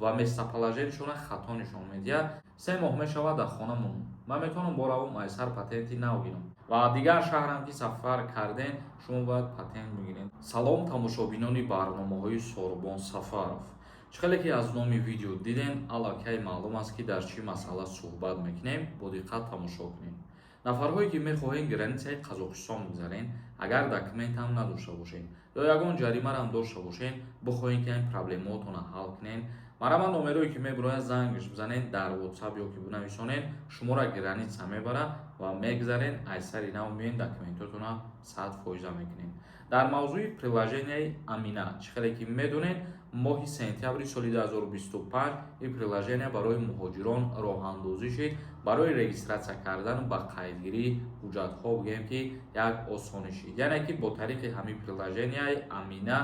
Ва местоположениешона хато нишон медиҳад. 3 моҳ мешавад, дар хона монам. Ман метавонам боравам, айсар патенти нав гирам? Ва дигар шаҳрам ки сафар кардем, шумо бояд патент бигиред. Салом, тамошобинони барномаҳои Сорбон Сафаров. Чӣ хеле ки аз номи видео дидем, аллакай маълум аст, ки дар чӣ масъала суҳбат мекунем. Бо диққат тамошо кунем. Нафарҳое ки мехоҳем границаи Қазоқистон бигзарен, агар документам надошта бошед ё ягон ҷаримарам дошта бошед, бихоҳем ки ин проблемаотонро ҳал кунем, марама номерое ки мебирояд, зангш бизанед дар WhatsApp ё ки бинависонед, шуморо граница мебарад ва мегзарен. Айсари нав меен, документотонро 100 фоиза мекунем. Дар мавзӯи приложенияи Амина, чӣ хеле ки медонед, моҳи сентябри соли 2025 ин приложения барои муҳоҷирон роҳандозӣ шид. Барои регистрация кардан, ба қайдгирии ҳуҷҷатҳо, бигӯем ки як осонӣ шид, яъне ки бо тариқи ҳамин приложенияи Амина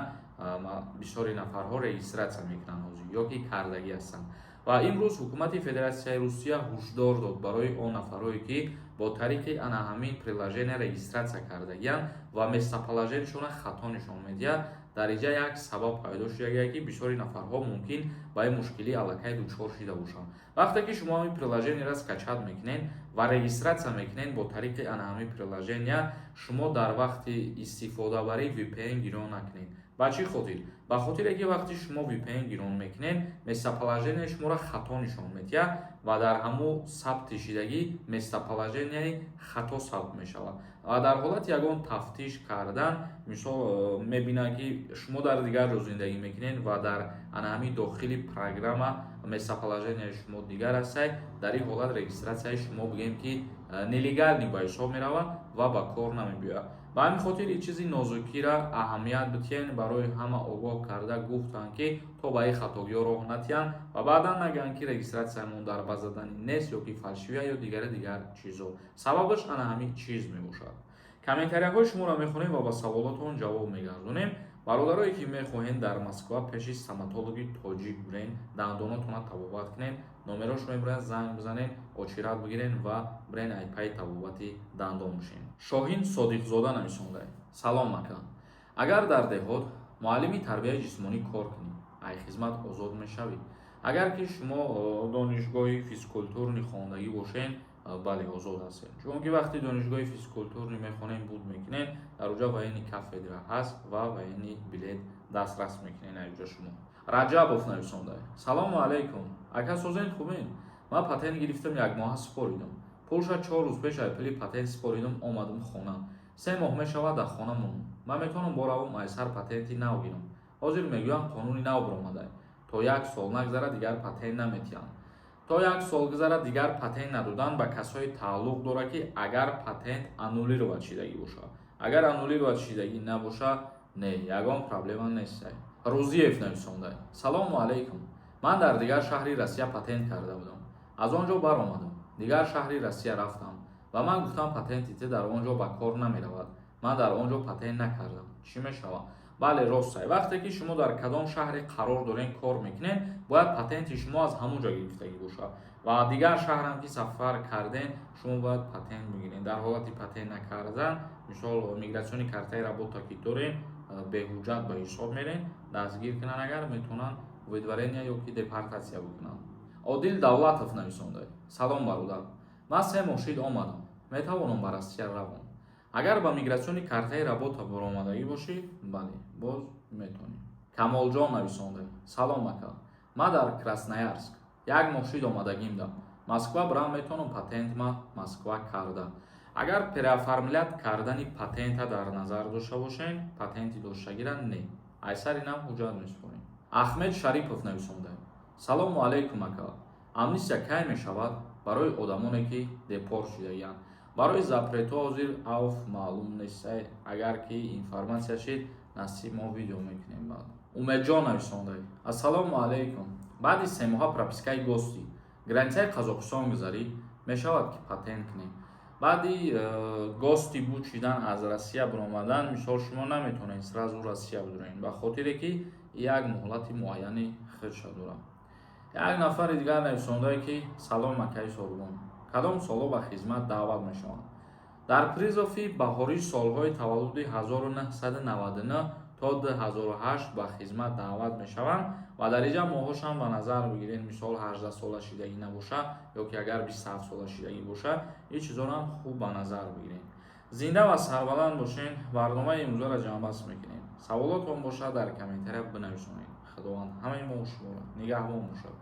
бисёри нафарҳо регистрация мекунанд ҳозир ё ки кардагӣ ҳастанд. Ва имрӯз ҳукумати Федератсияи Русия ҳушдор дод барои он нафарҳое, ки бо тариқи ана ҳамин приложения регистрация кардагианд ва местоположениешона хато нишон медиҳад. Дар инҷа як сабаб пайдо шудагие, ки бисёри нафарҳо мумкин ба ин мушкилӣ аллакай дучор шида бошанд. Вақте ки шумо ҳамин приложениеро скачать мекунед ва регистрация мекунед бо тариқи ана ҳамин приложения, шумо дар вақти истифодабарӣ VPN гирён накунед. Ба чӣ хотир? Ба хотире ки вақти шумо VPN гирон мекунед, местоположенияи шуморо хато нишон медиҳад ва дар ҳамун сабти шидагӣ местоположенияи хато сабт мешавад. Ва дар ҳолати ягон тафтиш кардан, мисол, мебинанд, ки шумо дар дигар ҷо зиндагӣ мекунед ва дар ана ҳамин дохили программа местоположенияи шумо дигар астай. Дар ин ҳолат регистрацияи шумо, бигӯем ки, нелегальный ба ҳисоб меравад ва ба кор намебиёяд. Ба ҳамин хотир ин чизи нозукиро аҳамият бидиҳем. Барои ҳама огоҳ карда гуфтанд, ки то ба ин хатогиҳо роҳ натиҳанд ва баъдан нагӯянд, ки регистрацияамон дар база данных нест ё ки фальшивая ё дигари дигар чизҳо. Сабабаш ана ҳамин чиз мебошад. Комментарияҳои шуморо мехонем ва ба саволотон ҷавоб мегардонем. Бародарое ки мехоҳед дар Москва пеши стоматологи тоҷик бирен, дандонотонро табобат кунед, номерош мебурен, занг бизанед, очередь бигирен ва бирен, айпаи табобати дандон бошен. Шоҳин Содиқзода нависонда: «Салом, ака. Агар дар деҳот муаллими тарбияи ҷисмонӣ кор кунӣ, ай хизмат озод мешавӣ?» Агар ки шумо донишгоҳи физкультурный хондагӣ бошен, бале, озод ҳастед, чунки вақти донишгоҳи физкультурный мехонем, буд мекунед, дар уҷа военный кафедра ҳаст ва военный билет дастрас мекунед айҷа шумо. Раҷабов нависонда: «Салому алайкум, ака, созен, хубен? Ман патент гирифтам, як моҳа супоридам пулша. 4 рӯз пеш ай пули патент супоридам, омадам хона. 3 моҳ мешавад, дар хона монам. Ман метавонам боравам, айсар патенти нав гирам? Ҳозир мегӯям, қонуни нав баромада, то як сол нагзарад, дигар патент наметиҳанд. То як сол гузарад, дигар патент надодан ба касое тааллуқ дорад, ки агар патент аннулировать шидагӣ бошад. Агар аннулировать шидагӣ набошад, не, ягон проблема нест». Рӯзиев нависонда: «Салому алайкум. Ман дар дигар шаҳри Россия патент карда будам. Аз он ҷо баромадам, дигар шаҳри Россия рафтам ва ман гуфтам, патенти ту дар он ҷо ба кор намеравад. Ман дар он ҷо патент накардам, чӣ мешавад?» Бале, ростай. Вақте ки шумо дар кадом шаҳре қарор дорен, кор мекунед, бояд патенти шумо аз ҳамон ҷо гирифтагӣ бошад. Ва дигар шаҳрам ки сафар карден, шумо бояд патент бигиред. Дар ҳолати патент накардан, мисол, миграционный картаи работа ки дорен, беҳуҷҷат ба ҳисоб мерен. Дастгир кунанд агар, метавонанд выдворение ё ки депортация бикунанд. Одил Давлатов нависонда: «Салом, бародар. Ман 3 моҳ шид омадам, метавонам ба Россия равам?» Агар ба миграционный картаи работа баромадагӣ бошӣ, бале, боз метавонӣ. Камолҷон нависонда: «Салом, ака. Ман дар Красноярск як моҳ шид омадагим, да Москва бирам метавонам? Патентма Москва карда». Агар переоформлять кардани патента дар назар дошта бошем, патенти доштагира не, айсари нав ҳуҷҷат месупорем. Ахмед Шарипов нависонда: «Салому алайкум, ака. Амнистия кай мешавад барои одамоне, ки депорт шудагианд?» Барои запретҳо ҳозир авф маълум нест. Агар ки информация шид, насиб, мо видео мекунем баъд. Умедҷон нависонда: «Ассалому алайкум. Баъди 3 моҳа пропискаи гости границаи Қазоқистон гузарӣ мешавад, ки патент кунем?» Баъди гости буд шидан, аз Россия баромадан, мисол, шумо наметавонед сразу Россия бидуред, ба хотире ки як муҳлати муайяни худша дорад. Як нафари дигар нависондае, ки: «Салом, акаи Сорбон. Кадом солҳо ба хизмат даъват мешаванд? Дар призови баҳории солҳои таваллуди 1999 то 2008 ба хизмат даъват мешаванд. Ва дар инҷа моҳошам ба назар бигиред, мисол, 18 сола шидагӣ набоша ё ки агар 27 сола шидагӣ боша, ин чизорам хуб ба назар бигиред. Зинда ва сарбаланд бошен. Барномаи имрӯзаро ҷамъбаст мекунем. Саволотон бошад, дар комментария бинависонед. Худованд ҳамаи мо шуморо нигаҳбон бошад.